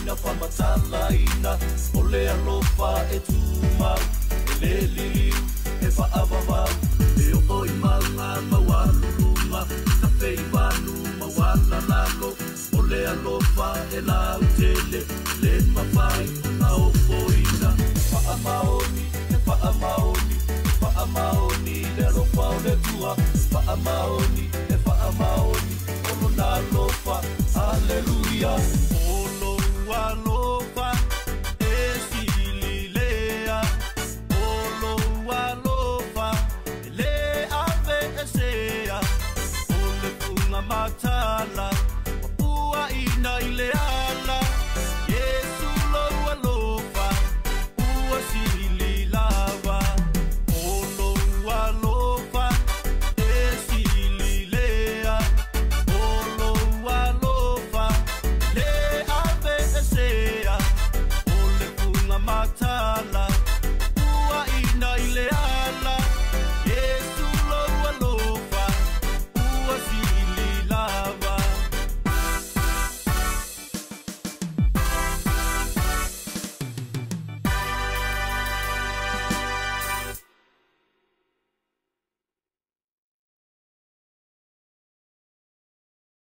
Ina faamatalaina o le alofa e tumau, e lē liliu, e faavavau, e oo i mauga maualuluga, tafe i vanu maualalalo. O le alofa e lautele, lē mafai ona ofoina. Faamaoni, e faamaoni, faamaoni le alofa o le Atua. Faamaoni, e faamaoni o lona alofa. Aleluia.